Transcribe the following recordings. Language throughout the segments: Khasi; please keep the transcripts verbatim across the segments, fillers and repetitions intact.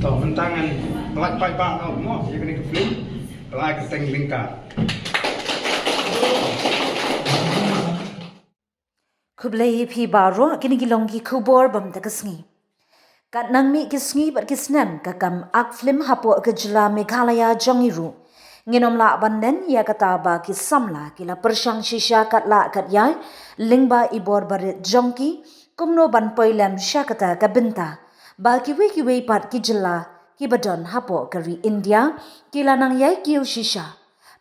To mynta ngan pynlait paidbah noh mo ïa kane ka film Pynlait Kyrteng Lyngkar. Khublei ïa phi baroh, kine ki long ki khubor ba mynta ka sngi. Kat nang mih ki sngi bad ki snem ka kam ak film hapoh ka jylla Meghalaya jong ngi ruh ngin ym lah ban len ïa kata ba ki samla ki la pyrshang shisha kat lah kat ïai lyngba i bor barit jong ki kumno ban poi lem sha kata ka bynta ba kiwei kiwei pat ki jylla kiba don hapoh ka ri India ki la nang ïai kiew shisha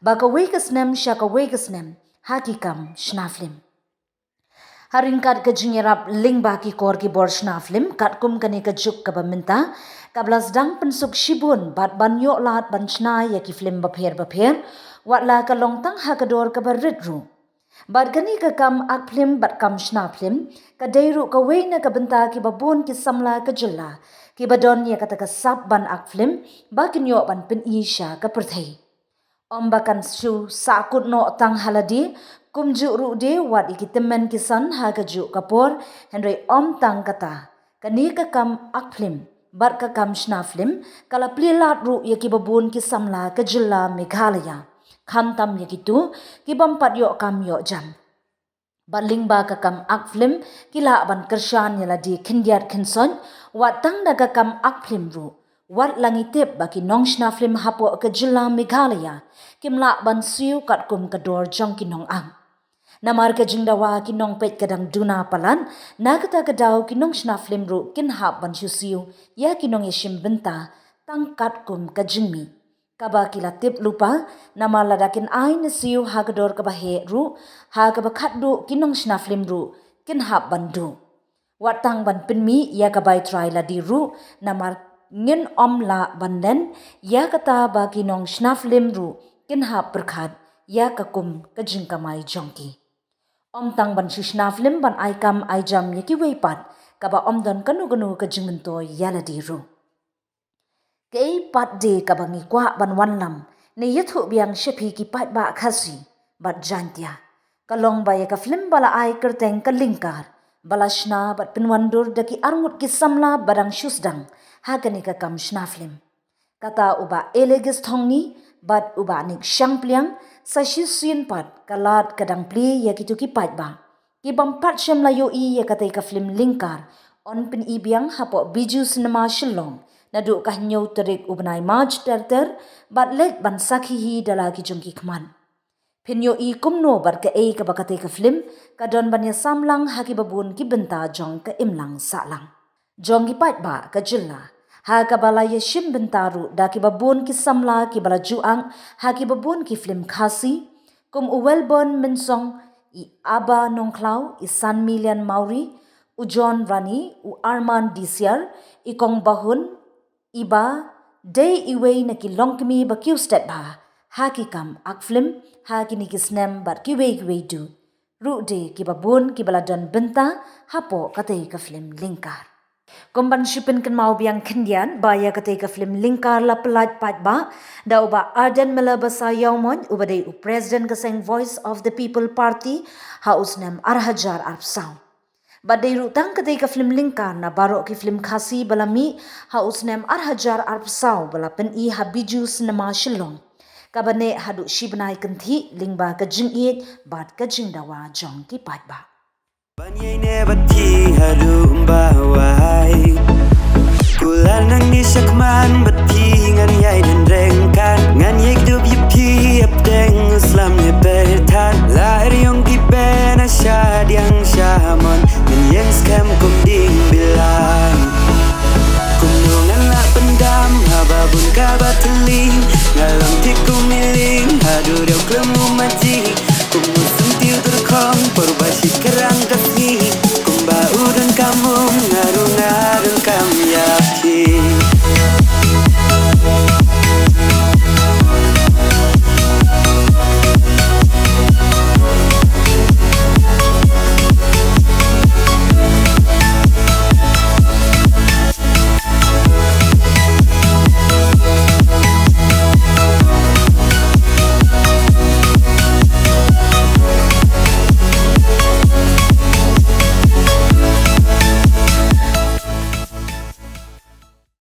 ba kawei ka snem sha kawei ka snem ha ki kam shna film. Ha ryngkat ka jingïarap lyngba ki kor ki bor shna film katkum kane ka juk kaba mynta, kaba la sdang pynsuk shibun bad ban ïoh lad ban shna ïa ki film bapher bapher, wat la ka long tang ha ka dor kaba rit ruh. Bad kane ka kam ak film bad kam shna film ka dei ruh kawei na ka bynta kiba bun ki samla ka jylla kiba don ïa kata ka sap ban ak film ba kin ïoh ban pyni sha ka pyrthei. Ym ba kan shu sahkut noh tang ha lade, kumjuh ruh de wat ïa ki tymmen ki san ha kajuh ka por, hynrei ym tang kata. Kane ka kam ak film bad ka kam shna film ka la plie lad ruh ïa kiba bun ki samla ka jylla Meghalaya, khamtam ïa kito ki bym pat ïoh kam ïoh jam. Bad lyngba ka kam ak film ki lah ban kyrshan ïa lade khyndiat khynsoit, wat tang da ka kam ak film ruh. Wat la ngi tip ba ki nongshna film hapoh ka jylla Meghalaya kim lah ban siew katkum ka dor jong ki nongak. Namar ka jingdawa ki nongpeit ka dang duna palat, na kata ka daw ki nongshna film ruh kin hap ban shu siew ïa ki nongïashim bynta tang katkum ka jingmih. Kaba ki la tip lypa, namar lada kin ai na siew ha ka dor kaba heh ruh, ha kaba khatduh ki nongshna film ruh kin hap ban duh. Wat tang ban pynmih ïa ka bai trai lade ruh, namar ngin ym lah ban len ïa kata ba ki nongshna film ruh kin hap pyrkhat ïa ka kum ka jingkamai jong ki. Ym tang ban shu shna film ban ai kam ai jam ïa kiwei pat, kaba ym don kano kano ka jingmyntoi ïa lade ruh. Kaei pat de kaba ngi kwah ban wanlam ne ïathuh biang sha phi ki paidbah Khasi bad Jaiñtia, ka long ba ïa ka film ba la ai kyrteng ka Lyngkar, ba la shna bad pynwandur da ki arngut ki samla ba dang shu sdang ha kane ka kam shna film. Kata u Bah Elegis Thongni bad u Bah Nik Shangpliang, sa shisien pat ka lad ka dang plie ïa kito ki paidbah. Ki bym pat shym la ïohi ïa katei ka film Lyngkar, yn pyni biang hapoh Bijou Cinema Shillong naduh ka hynñiew tarik u bnai March ter ter, bad leit ban sakhi hi da la ki jong ki khmat. Phin ïohi kumno bad kaei kaba katei ka film ka don ban ïasam lang ha kiba bun ki bynta jong ka imlang sahlang jong ki paidbah ka jylla, ha kaba la ïashim bynta ruh da kiba bun ki samla kiba la ju act ha kiba bun ki film Khasi, kum u Wellborn Mynsong, i Aba Nongkhlaw, i Sanmilian Mawrie, u John Rani, u Arman Disiar, i Kong Bahun, iba dei iwei na ki longkmie ba kiew stet bha ha ki kam ak film ha kine ki snem bad kiwei kiwei duh ruh de kiba bun kiba la don bynta hapoh katei ka film Lyngkar. Kum ban shu pynkynmaw biang khyndiat ba ïa katei ka film Lyngkar la pynlait paidbah da u Bah Ardent Miller Basaiawmoit uba dei u President ka seng Voice of the People Party ha u snem ar hajar arphew saw. Bad dei ruh tang katei ka film Lyngkar na baroh ki film Khasi ba la mih ha u snem ar hajar arphew saw ba la pyni ha Bijou Cinema Shillong, kaba neh haduh shi bnai kynthih lyngba ka jingïeit bad ka jingdawa jong ki paidbah. Ban ïai neh bad phi haduh ba wai. Kular nangne shakhmat bad phi ngan ïai don ryngkat. Ngan ïai kdup ïa phi hapdeng u slam ïa pyrthat. La riong ki ben ha shadiang shamon. Ngan ïeng skhem kum ding bilang. Kumno ngan lah pyndam haba bun kaba thylli. Nga long thik kum i lieng haduh riewklem u maji. Kum u syntiew tyrkhong por ba shi krang ka sngi. Kumba u donkam u